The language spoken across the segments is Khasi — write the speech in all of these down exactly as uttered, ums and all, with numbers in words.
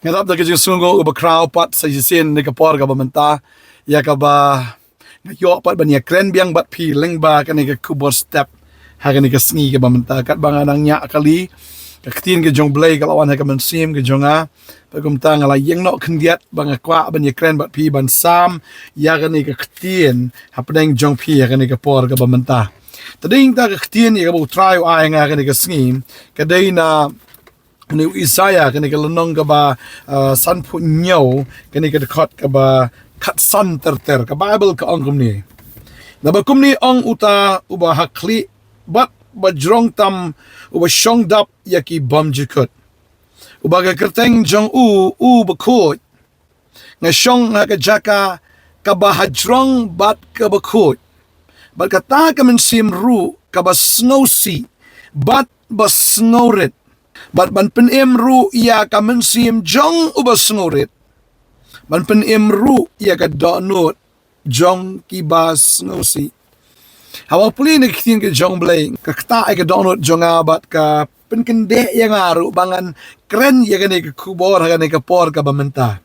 Nga dap da ka jingsngew uba khraw pat sa shisien ha kane ka por kaba mynta, ïa kaba nga ïoh pat ban ïakren biang bad phi lyngba kane ka khubor step ha kane ka sngi kaba mynta. Katba nga nang ñiah kali, ka ktien ka jong U Blei ka la wan ha ka mynsiem ka jong nga. Bad kumta nga la ïeng noh khyndiat ba nga kwah ban ïakren bad phi, ban sam ïa kane ka ktien hapdeng jong phi ha kane ka por kaba mynta. Te dei kata ka ktien ïa kaba U Trai u ai ha nga ha kane ka sngi, ka dei na une u Isaïah, kane ka lynnong kaba, ah, sanphew hynñiew, kane ka dkhot kaba khatsan ter ter. Ka Baibl ka ong kumne: Naba kumne ong uta uba ha khlieh bad ba jrong tam, uba shong dap ïa ki bymjukut, uba ka kyrteng jong u U Bakhuid: Nga shong ha ka jaka kaba hajrong bad kaba khuid, bad kata ka mynsiem ruh kaba sngewsih bad ba sngewrit, bad ban pynim ruh ïa ka mynsiem jong uba sngewrit, ban pynim ruh ïa ka dohnud jong kiba sngewsih. Haba pule na ka ktien ka jong U Blei, ka ktah ïa ka dohnud jong nga bad ka pynkyndeh ïa nga ruh ba ngan kren ïa kane ka khubor ha kane ka por kaba mynta.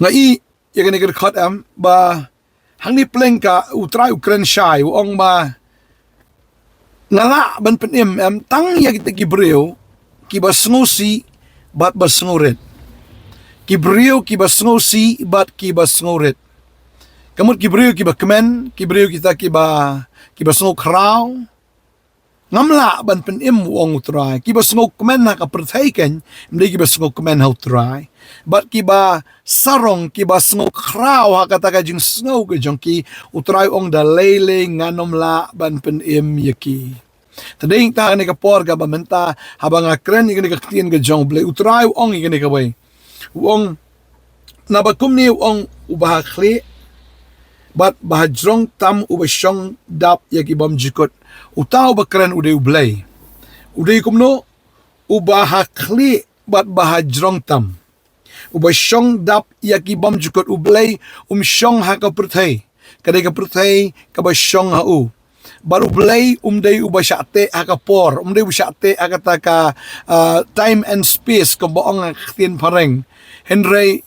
Nga i ïa kane ka dkhot, em, ba hangne pyrshang ka U Trai u kren shai, u ong ba nga lah ban pynim, em, tang ïa kita ki briew kiba sngewsih bad ba sngewrit. Ki briew kiba sngewsih bad kiba sngewrit. Ka mut ki briew kiba kmen, ki briew kita kiba, kiba sngewkhraw. Ngam lah ban pynim, u ong U Trai. Kiba sngewkmen ha ka pyrthei kan ym dei kiba sngewkmen ha U Trai. Bad kiba sarong, kiba sngewkhraw ha kata ka jingsngew ka jong ki, U Trai u ong da lei lei ngan ym lah ban pynim ïa ki. Te dei kata ha kane ka por kaba mynta, haba nga kren ïa kane ka ktien ka jong U Blei, U Trai u ong ïa kane kawei. U ong, naba kumne u ong uba ha khlieh bad ba hajrong tam, uba shong dap ïa ki bymjukut, uta uba kren u dei U Blei. U dei kumno? Uba ha khlieh bad ba hajrong tam, uba shong dap ïa ki bymjukut. U Blei um shong ha ka pyrthei, ka dei ka pyrthei kaba shong ha u. Bad U Blei um dei uba shah teh ha ka por, um dei uba shah teh ha kata ka, ah, time and space, kumba ong ha ka ktien phareng. Hynrei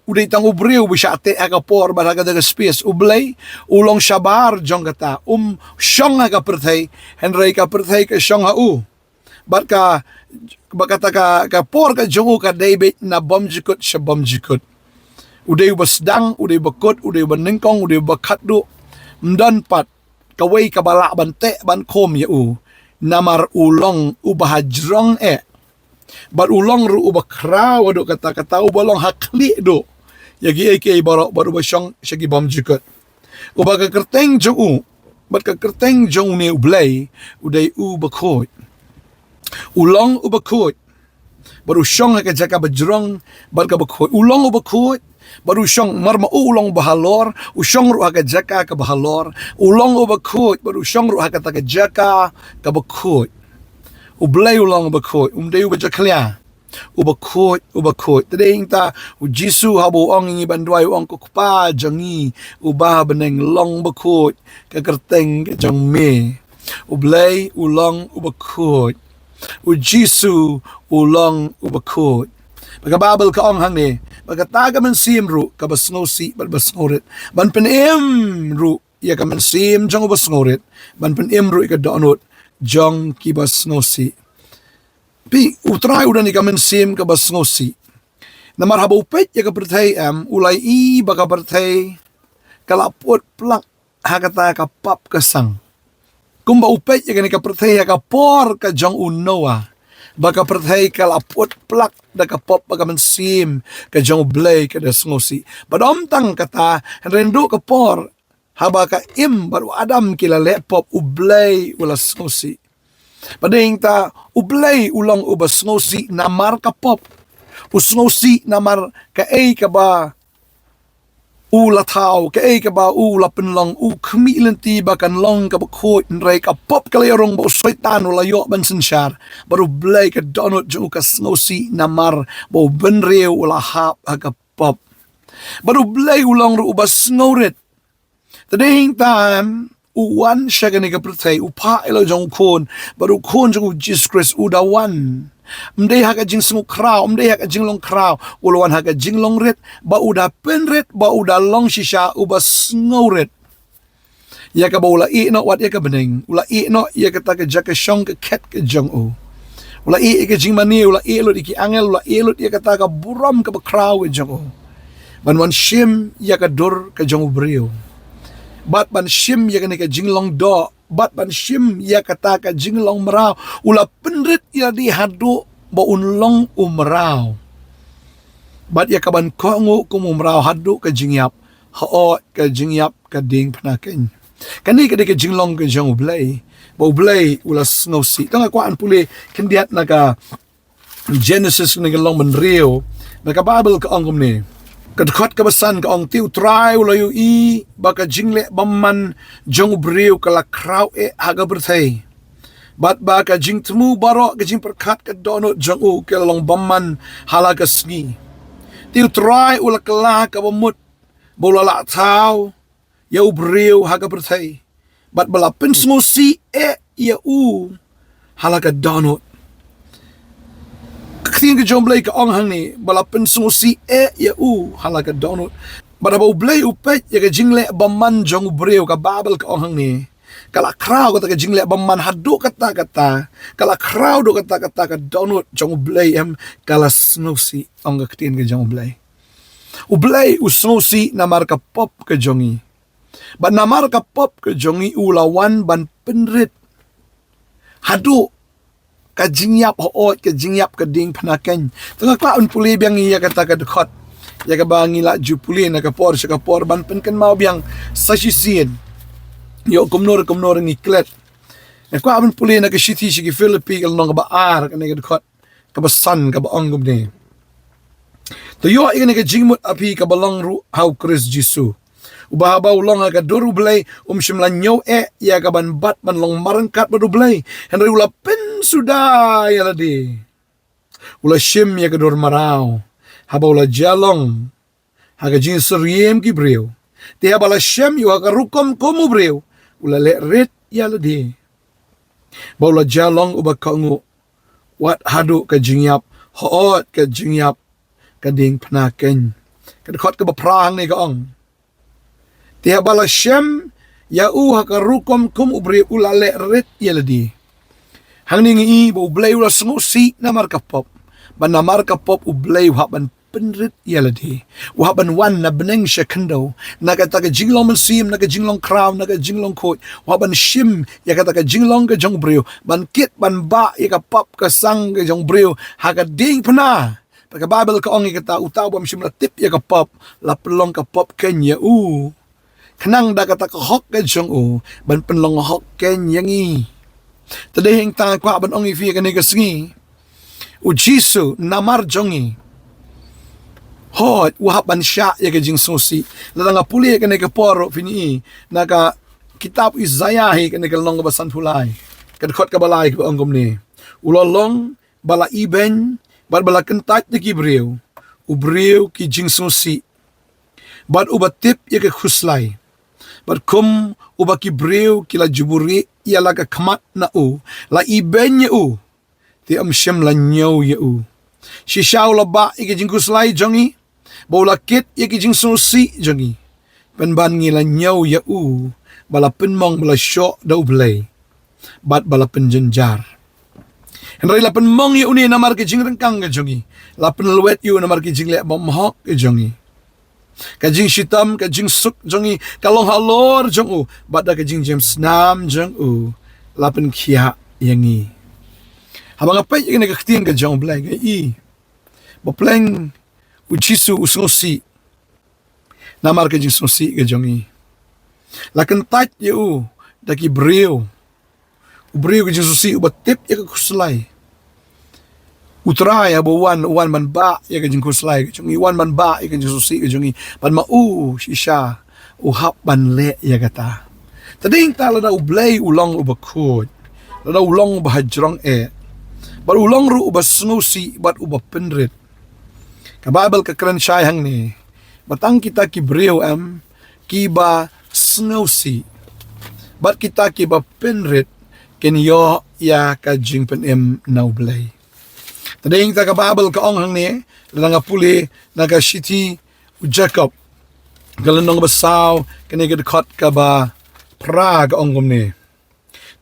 u dei tang u briew uba shah teh ha ka por bad ha kata ka space. U Blei u long shabar jong kata, um shong ha ka pyrthei, hynrei ka pyrthei ka shong ha u. Bad ka, bad kata ka, ka por ka jong u ka dei beit na bymjukut sha bymjukut. U dei uba sdang, u dei uba kut, u dei uba nyngkong, u dei uba khatduh. Ym don pat kawei kaba lah ban teh ban khum ïa u. Namar u long uba hajrong eh. Bad u long ruh uba khraw haduh katta katta, uba long ha khlieh duh ïa kiei kiei baroh, bad uba shong sha ki bymjukut. Uba ka kyrteng jong u, bad ka kyrteng jong une U Blei, u dei U Bakhuid. U long U Bakhuid, bad u shong ha ka jaka ba jrong bad kaba khuid. U long U Bakhuid, bad u shong, mar ma u u long uba halor, u shong ruh ha ka jaka kaba halor. U long U Bakhuid, bad u shong ruh ha kata ka jaka kaba khuid. U Blei u long U Bakhuid, um dei uba jakhlia. U Bakhuid, U Bakhuid. Te dei kata U Jisu haba u ong ïa ngi ban duwai, u ong, Ko Kpa jong ngi uba ha bneng, long bakhuid ka kyrteng ka jong me. U Blei u long U Bakhuid. U Jisu u long U Bakhuid. Bad ka Baibl ka ong hangne, bad kata ka mynsiem ruh kaba sngewsih bad ba sngewrit, ban pynim ruh ïa ka mynsiem jong uba sngewrit, ban pynim ruh ïa ka dohnud jong kiba sngewsih. Phi, U Trai u don ïa ka mynsiem kaba sngewsih. Namar haba u peit ïa ka pyrthei, em, u la ïohi ba ka pyrthei ka la put plak ha kata ka pap ka sang. Kumba u peit ïa kane ka pyrthei ha ka por ka jong u Noah, ba ka pyrthei ka la put plak da ka pap, ba ka mynsiem ka jong U Blei ka da sngewsih. Bad ym tang kata, hynrei naduh ka por haba ka Im bad u Adam ki la leh pop, U Blei u la sngewsih. Bad dei kata, U Blei u long uba sngewsih namar ka pop. U sngewsih namar kaei kaba u la thaw, kaei kaba u la pynlong. U khmih lynti ba kan long kaba khuid, hynrei ka pop ka la ïarung ba u Soitan u la ïoh ban synshar. Bad U Blei, ka dohnud jong u ka sngewsih namar ba u bynriew u la hap ha ka pop. Bad U Blei u long ruh uba sngewrit. Te dei kata, em, u wan sha kane ka pyrthei, u phah ïa la jong u Khun, bad u Khun jong u Jisu Khrist u da wan Ym dei ha ka jingsngewkhraw, ym dei ha ka jinglong khraw, u la wan ha ka jinglong rit, ba u da pynrit, ba u da long shisha uba sngewrit. Ïa kaba u la ïeh noh wat ïa ka bneng, u la ïeh noh ïa kata ka jaka shong ka khet ka jong u. U la ïeh ïa ka jingmane, u la ïeh lut ïa ki angel, u la ïeh lut ïa kata ka burom kaba khraw ka jong u. Ban wan shim ïa ka dur ka jong u briew. Bad ban shim ïa kane ka jinglong doh, bad ban shim ïa kata ka jinglong mraw, u la pynrit ïa lade haduh ba un long u mraw. Bad ïa kaban kohnguh kum u mraw haduh ka jingïap, hooid ka jingïap ka diengphna keiñ. Kane ka dei ka jinglong ka jong U Blei, ba U Blei u la sngewsih. Tang nga kwah ban pule khyndiat na ka Genesis kane ka lynnong ba hynriew, na ka Baibl ka ong kumne. Ka dkhot kaba san ka ong, te U Trai u la ïohi ba ka jingleh bymman jong u briew ka la khraw eh ha ka pyrthei, bad ba ka jingthmu baroh ka jingpyrkhat ka dohnud jong u ka la long bymman ha la ka sngi. Te U Trai u la kylla kaba mut ba u la lah thaw ïa u briew ha ka pyrthei, bad ba la pynsngewsih eh ïa u ha la ka dohnud. Ka ktien ka jong U Blei ka ong hangne, ba la pynsngewsih eh ïa u ha la ka dohnud. Bad haba U Blei u peit ïa ka jingleh bymman jong u briew, ka Baibl ka ong hangne, ka la khraw kata ka jingleh bymman haduh katta katta, ka la khraw duh katta katta ka dohnud jong U Blei, em, ka la sngewsih, ong ka ktien ka jong U Blei. U Blei u sngewsih namar ka pop ka jong ngi. Bad namar ka pop ka jong ngi u la wan ban pynrit haduh ka jingïap, hooid ka jingïap ka diengphna keiñ. Te nga kwah ban pule biang ïa kata ka dkhot, ïa kaba ngi la ju pule na ka por sha ka por, ban pynkynmaw biang sa shisien. Ïoh kumno re kumno re ngi klet. Nga kwah ban pule na ka shithi sha ki Philippi ka lynnong kaba ar, kane ka dkhot kaba san kaba ong kumne. To ïoh ïa kane ka jingmut ha phi kaba long ruh ha U Khrist Jisu, uba haba u long ha ka dur U Blei um shym la ñiew eh ïa kaban bat ban long marryngkat bad U Blei, hynrei u la pynsuda ïa lade. U la shim ïa ka dur mraw haba u la jia long ha ka jingsyriem ki briew. Te haba la shem ïa u ha ka rukom kum u briew, u la leh rit ïa lade, ba u la jia long uba kohnguh wat haduh ka jingïap, hooid ka jingïap ka diengphna keiñ. Ka dkhot kaba phra hangne ka ong, te haba la shem ïa u ha ka rukom kum u briew, u la leh rit ïa lade. Hangne ngi i ba U Blei u la sngewsih namar ka pop, ba namar ka pop U Blei u hap ban pynrit ïa lade. U hap ban wan na bneng sha khyndew, na kata ka jinglong mynsiem, na ka jinglong khraw, na ka jinglong khuid. U hap ban shim ïa kata ka jinglong ka jong u briew, ban kit ban bah ïa ka pop ka sang ka jong u briew ha ka diengphna. Bad ka Baibl ka ong ïa kata, uta u bym shym la tip ïa ka pop, la pynlong ka pop keiñ ïa u, khnang da kata ka hok ka jong u ban pynlong hok keiñ ïa ngi. Te dei hangta nga kwah ban ong ïa phi kane ka sngi, U Jisu namar jong ngi, hooid u hap ban shah ïa ka jingsngewsih. Lada nga pule ïa kane ka por ruh, phin i na ka kitab Isaïah hi, kane ka lynnong kaba sanphew lai, ka dkhot kaba lai, kaba ong kumne, u la long ba la ibeiñ bad ba la kyntait da ki briew, u briew ki jingsngewsih, bad uba tip ïa ka khuslai. Bad kum uba ki briew ki la ju buhrieh ïa la ka khmat na u, la ibeiñ ïa u, te ym shym la ñiew ïa u. Shisha u la bah ïa ki jingkhuslai jong ngi, ba u la kit ïa ki jingsngewsih jong ngi. Pynban ngi la ñiew ïa u ba la pynmong, ba la shoh da U Blei, bad ba la pynjynjar. Hynrei la pynmong ïa une namar ka jingryngkang ka jong ngi, la pynlwet ïa u namar ka jingleh bymhok ka jong ngi. Ka jingshitom, ka jingsuk jong ngi ka long halor jong u, bad da ka jingjemsnam jong u la pynkhiah ïa ngi. Haba nga peit ïa kane ka ktien ka jong U Blei, nga i ba pleng U Jisu u sngewsih namar ka jingsngewsih ka jong ngi. La kyntait ïa u da ki briew, u briew ka jingsngewsih, uba tip ïa ka khuslai. U Trai haba u wan, u wan ban bah ïa ka jingkhuslai ka jong ngi, u wan ban bah ïa ka jingsngewsih ka jong ngi. Bad ma u shisha u hap ban leh ïa kata. Te dei hangta lada U Blei u long uba khuid, lada u long uba hajrong eh, bad u long ruh uba sngewsih bad uba pynrit, ka Baibl ka kren shai hangne ba tang kita ki briew, em, kiba sngewsih bad kita kiba pynrit kin ïoh ïa ka jingpynim na U Blei. Te dei ta ka Baibl ka ong hangne, lada nga pule na ka shithi u Jakob, ka lynnong ba saw, kane ka dkhot kaba phra ka ong kumne.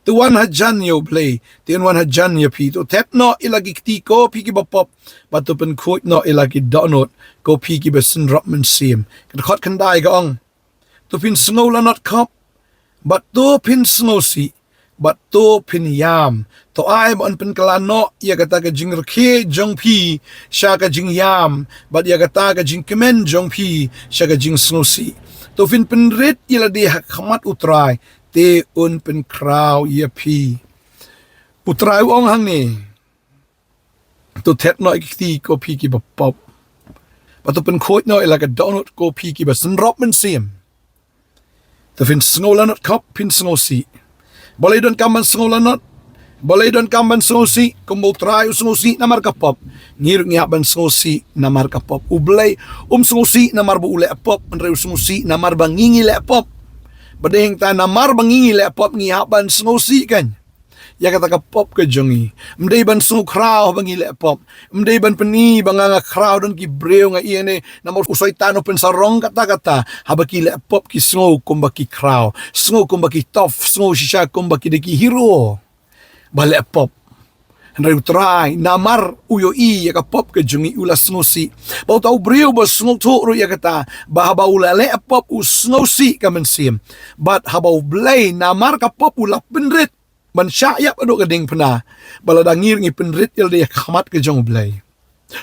To wan hajan ïa U Blei, to wan hajan ïa phi, to thet noh ïa la ki kti ko phi kiba pop, bad to pynkhuid noh ïa la ki dohnud ko phi kiba synrop mynsiem. Ka dkhot khyndai ka ong, to phin sngew lanot khop, bad to phin sngewsih, bad to phin ïam. To ai ba yn pynkylla noh ïa kata ka jingrkhie jong phi sha ka jingïam, bad ïa kata ka jingkmen jong phi sha ka jingsngewsih. To phin pynrit ïa lade ha khmat U Trai, te un pynkhraw ïa phi. U Trai u ong hangne, to thet noh ïa ki kti ko phi kiba pop, bad to pynkhuid noh ïa la ka dohnud ko phi kiba synrop mynsiem. To phin sngew lanot khop, phin sngewsih. Balei donkam ban sngew lanot? Balei donkam ban sngewsih? Kumba U Trai u sngewsih namar ka pop, ngi ruh ngi hap ban sngewsih namar ka pop. U Blei um sngewsih namar ba u leh pop, hynrei u sngewsih namar ba ngi ngi leh pop. Bad dei hangta namar ba ngi ngi leh pop ngi hap ban sngewsih kan ïa kata ka pop ka jong ngi. Ym dei ban sngewkhraw haba ngi leh pop. Ym dei ban pyni ba nga nga khraw don ki briew nga ïeng ne, namar u Soitan u pynsarong katta katta. Haba ki leh pop ki sngew kumba ki khraw, sngew kumba ki tough, sngew shisha kumba ki dei ki hero ba leh pop. Hynrei U Trai namar u ïohi ïa ka pop ka jong ngi u la sngewsih. Bad uta u briew ba sngewthuh ruh ïa kata, ba haba u la leh pop u sngewsih ka mynsiem. Bad haba U Blei namar ka pop u la pynrit ban shah ïap haduh ka diengphna, ba lada ngi ruh ngi pynrit ïa lade ha khmat ka jong U Blei,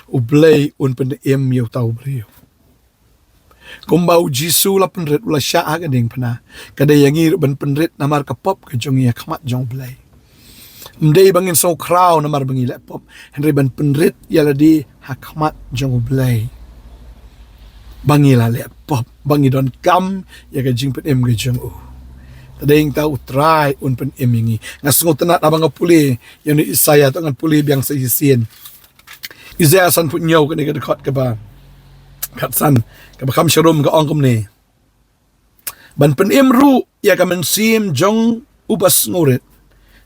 U Blei un pynim ïa uta u briew. Kumba U Jisu u la pynrit, u la shah ha ka diengphna, ka dei ïa ngi ruh ban pynrit namar ka pop ka jong ngi ha khmat jong U Blei. Ym dei ba ngin sngewkhraw namar ba ngi leh pop, hynrei ban pynrit ïa lade ha khmat jong U Blei ba ngi la leh pop, ba ngi donkam ïa ka jingpynim ka jong u. Te dei hangta U Trai un pynim ïa ngi. Nga sngewtynnat haba nga pule ïa une u Isaïah, to ngan pule biang sa shisien. Isaïah sanphew hynñiew, kane ka dkhot kaba khatsan, kaba kham sharum, ka ong kumne: Ban pynim ruh ïa ka mynsiem jong uba sngewrit,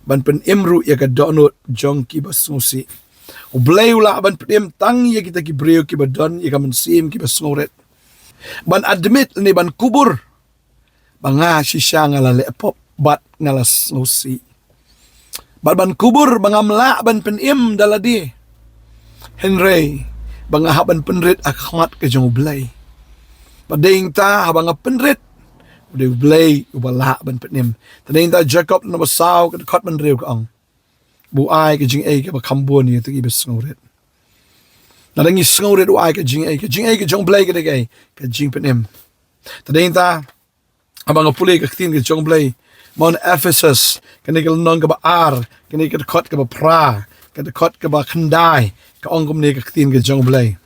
ban pynim ruh ïa ka dohnud jong kiba sngewsih. U Blei u lah ban pynim tang ïa kita ki briew kiba don ïa ka mynsiem kiba sngewrit. Ban admit ne ban kubur ba nga shisha nga la leh pop bad nga la sngewsih. Bad ban kubur ba ngam lah ban pynim da lade, hynrei ba nga hap ban pynrit ha khmat ka jong U Blei. Bad dei hangta haba nga pynrit, u dei U Blei uba lah ban pynim. Te dei hangta Jakob lynnong ba saw, ka dkhot ba hynriew ka ong, ba u ai ka jingaiei kaba kham bun ïa kita kiba sngewrit. Lada ngi sngewrit u ai ka jingaiei, ka jingaiei ka jong U Blei ka dei kaei? Ka jingpynim. Te dei hangta haba nga pule ka ktien ka jong U Blei, mo, na Ephesus, kane ka lynnong kaba ar, kane ka dkhot kaba phra, ka dkhot kaba khyndai, ka ong kumne ka ktien ka jong U Blei.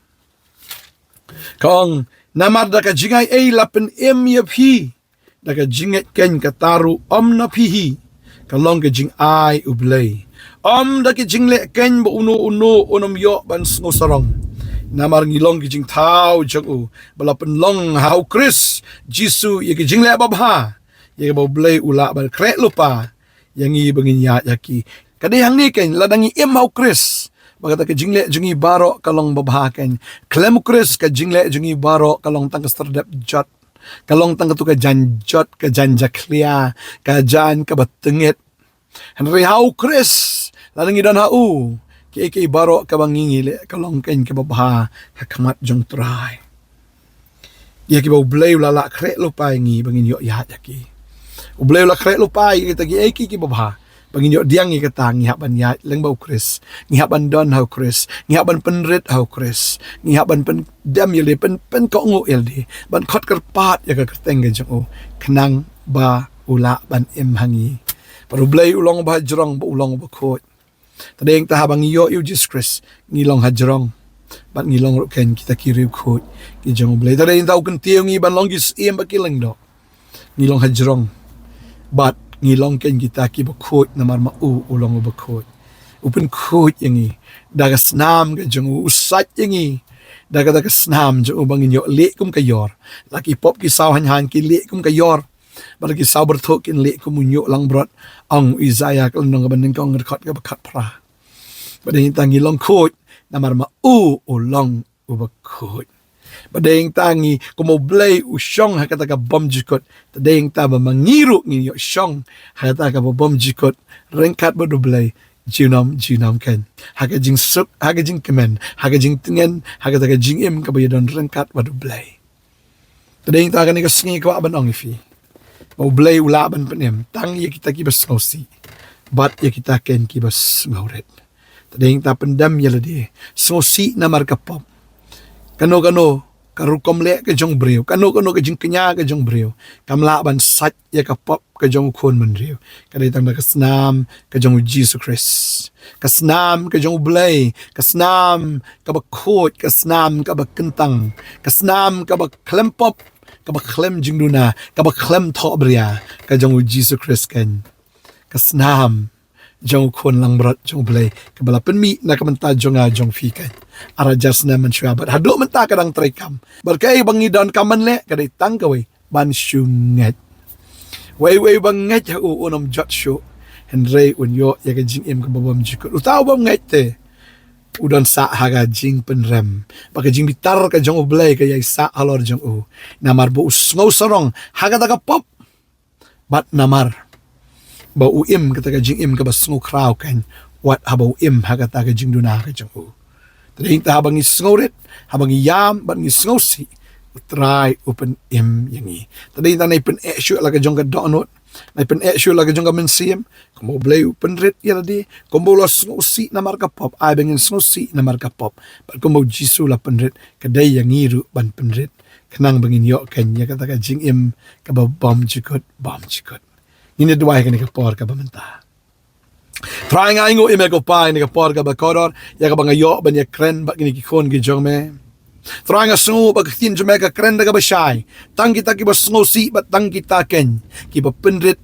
Ka ong, namar da ka jingaiei la pynim ïa phi, da ka jingngeit keiñ kata ruh ym na phi hi, ka long ka jingai U Blei. Ym da ki jingleh keiñ ba uno uno un ym ïoh ban sngewsarong. Namar ngi long ki jingthaw jong u, ba la pynlong ha U Khrist Jisu ïa ki jingleh babha, ïa kiba U Blei u lah ban khreh lypa ïa ngi ba ngin ïaid ïa ki. Ka dei hangne keiñ, lada ngi im ha U Khrist, ba kata ka jingleh jong ngi baroh ka long babha keiñ. Khlem U Khrist ka jingleh jong ngi baroh ka long tang ka sardep jot. Ka long tang katto ka jaiñ jot, ka jaiñ jakhlia, ka jaiñ kaba tyngeh. Hynrei ha U Khrist, lada ngi don ha u, kiei kiei baroh kaba ngi ngi leh ka long keiñ kaba bha ha khmat jong U Trai. Ïa kiba U Blei u la lah khreh lypa ïa ngi ba ngin ïoh ïaid ïa ki. U Blei u la khreh lypa ïa kita kiei kiei kiba bha, ba ngin ïoh pdiang ïa kata, ngi hap ban ïaid lyngba U Khrist, ngi hap ban don ha U Khrist, ngi hap ban pynrit ha U Khrist, ngi hap ban pyndem ïa lade, pyn, pynkohnguh ïa lade, ban khot kyrpad ïa ka kyrteng ka jong u, khnang ba u lah ban im ha ngi. Bad U Blei u long uba hajrong bad u long uba khuid. Te dei hangta haba ngi ïoh ïa U Jisu Khrist, ngi long hajrong bad ngi long ruh keiñ kita ki riewkhuid ki jong U Blei. Te dei hangta u kyntiew ïa ngi ban long ki syiem bad ki lyngdoh. Ngi long hajrong bad ngi long keiñ kita kiba khuid, namar ma u u long uba khuid. U pynkhuid ïa ngi da ka snam ka jong u, u sait ïa ngi da kata ka snam jong u ba ngin ïoh leh kum ka ïor. La ki pop ki saw haiñ haiñ ki leh kum ka ïor, bad la ki saw byrthuh kin leh kum u ñiuh langbrot, ong u Isaïah ka lynnong kaba nyngkong, ka dkhot kaba khatphra. Bad dei hangta ngi long khuid, namar ma u u long u bakhuid. Ba dei ta ngi, kum u Blei u shong ha kata ka bymjukut, ta dei ta ba ma ngi ruh ngin ïoh shong ha kata ka bymjukut ryngkat bad u Blei junom junom kan, ha ka jingsuk, ha ka jingkmen, ha ka jingtngen, ha kata ka jingim kaba ïadon ryngkat bad u Blei. Ta dei ta kane ka sngi kwah ban ong ïa phi ba u Blei u lah ban pynim tang ïa kita kiba sngewsih bad ïa kita kan kiba sngewrit. Ta dei ta pyndem ïa lade, sngewsih namar ka pop. Kano kano ka rukom leh ka jong briew, kano kano ka jingkñia ka jong briew, kam lah ban sait ïa ka pop ka jong u khun bynriew. Ka dei tang da ka snam ka jong u Jisu Khrist, ka snam ka jong u Blei, ka snam kaba khuid, ka snam kaba kyntang, ka snam kaba khlem pop, kaba khlem jingduna, kaba khlem thohbria, ka jong u Jisu Khrist kan. Ka snam jong u khun langbrot jong u Blei kaba la pynmih na ka bynta jong nga jong phi kan. Ar hajar snem mynshuwa bad haduh mynta ka dang treikam. Bad kaei ba ngi donkam ban leh ka dei tang kawei, ban shu ngeit. Wei wei ba ngeit ha u un ym jot shuh, hynrei un ïoh ïa ka jingim kaba bymjukut. Uta u bym ngeit te u don sah ha ka jingpynrem, ba ka jingbitar ka jong u Blei ka ïai sah halor jong u, namar ba u sngewsarong ha kata ka pop. Bad namar ba u im kata ka jingim kaba sngewkhraw kan, wat haba u im ha kata ka jingduna ka jong u. Ta dei ta haba ngi sngewrit, haba ngi ïam bad ngi sngewsih, u Trai u pynim ïa ngi. Ta dei ta nai pyneh shuh la ka jong ka dohnud, nai pyneh shuh la ka jong ka mynsiem. Kumba u Blei u pynrit ïa lade, kumba u la sngewsih namar ka pop, ai ba ngin sngewsih namar ka pop. Bad kumba u Jisu la pynrit, ka dei ïa ngi ruh ban pynrit, khnang ba ngin ïoh kan ïa kata ka jingim kaba bymjukut bymjukut. Ngin ïa duwai kane ka por kaba mynta. Trai, nga ainguh ïa me ko Pa, ïa kane ka por kaba kordor, ïa kaba nga ïoh ban ïa kren bad kine ki khun ki jong me. Trai, nga sngew ba ka ktien jong me ka kren da kaba shai tang kita kiba sngewsih bad tang kita kan kiba pynrit,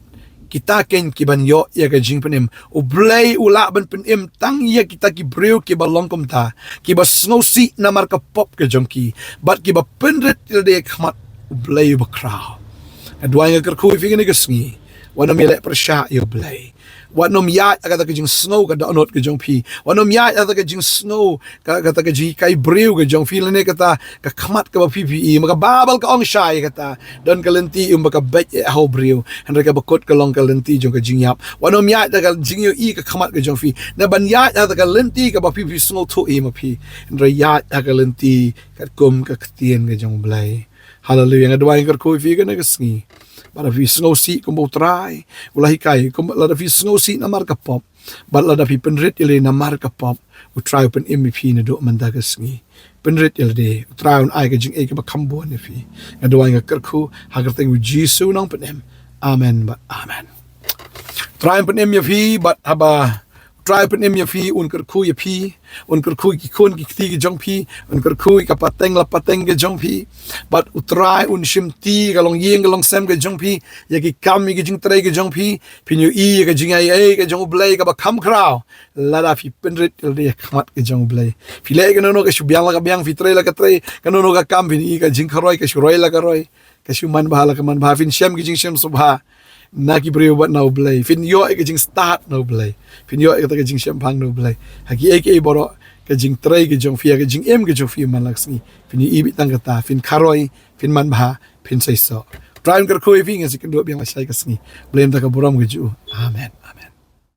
kita kan kiban ïoh ïa ka jingpynim. U Blei u lah ban pynim tang ïa kita ki briew kiba long kumta, kiba sngewsih namar ka pop ka jong ki bad kiba pynrit ïa lade ha khmat u Blei uba khraw. Nga duwai, nga kyrkhu ïa phi kane ka sngi, wat nym ïaleh pyrshah ïa u Blei. Wat nym ïaid ha kata ka jingsngew ka dohnud ka jong phi. Wat nym ïaid ha kata ka jingsngew ka, kata ka jinghikai briew ka jong phi lane kata ka khmat kaba phi phi i. Ma ka Baibl ka ong shai kata, don ka lynti ym ba ka beit eh ha u briew, hynrei kaba kut ka long ka lynti jong ka jingïap. Wat nym ïaid ha ka jingïohi ka khmat ka jong phi, ne ban ïaid ha kata ka lynti kaba phi phi sngewthuh i ma phi, hynrei ïaid ha ka lynti katkum ka ktien ka jong u Blei. Haleluya. Nga duwai, nga kyrkhu ïa phi kane ka sngi, ba lada phi sngewsih kumba u Trai u la hikai, kumba lada phi sngewsih namar ka pop, bad lada phi pynrit ïa lade namar ka pop, u Trai u pynim ïa phi naduh mynta ka sngi. Pynrit ïa lade, u Trai un ai ka jingaiei kaba kham bun ïa phi. Nga duwai, nga kyrkhu ha ka kyrteng u Jisu u nongpynim. Amen bad amen. U Trai un pynim ïa phi, bad haba u Trai u pynim ïa phi, un kyrkhu ïa phi, un kyrkhu ïa ki khun ki kti ki jong phi, un kyrkhu ïa ka pateng la pateng ki jong phi. Bad u Trai un shimti ïa ka longïing ka longsem ki jong phi, ïa ki kam ïa ki jingtrei ki jong phi. Phin ïohi ïa ka jingaiei ka jong u Blei kaba kham khraw lada phi pynrit ïa lade ha khmat ka jong u Blei. Phi leh kano kano ka shu biang la ka biang, phi trei la ka trei, kano kano ka kam phin ïohi ka jingkharoi ka shu roi la ka roi, ka shu manbha la ka manbha. Phin shem ki jingshem sngewbha na ki briew bad na u Blei. Phin ïoh ïa ka jingstad na u Blei. Phin ïoh ïa kata ka jingshemphang na u Blei ha kiei kiei baroh ka jingtrei ka jong phi, ha ka jingim ka jong phi man la ka sngi. Phin ïohi beit tang kata, phin kharoi, phin manbha, phin seisoh. U Trai un kyrkhu ïa phi. Nga sa ïakynduh biang lashai ka sngi. Blei un ai ka burom ka jong u. Amen.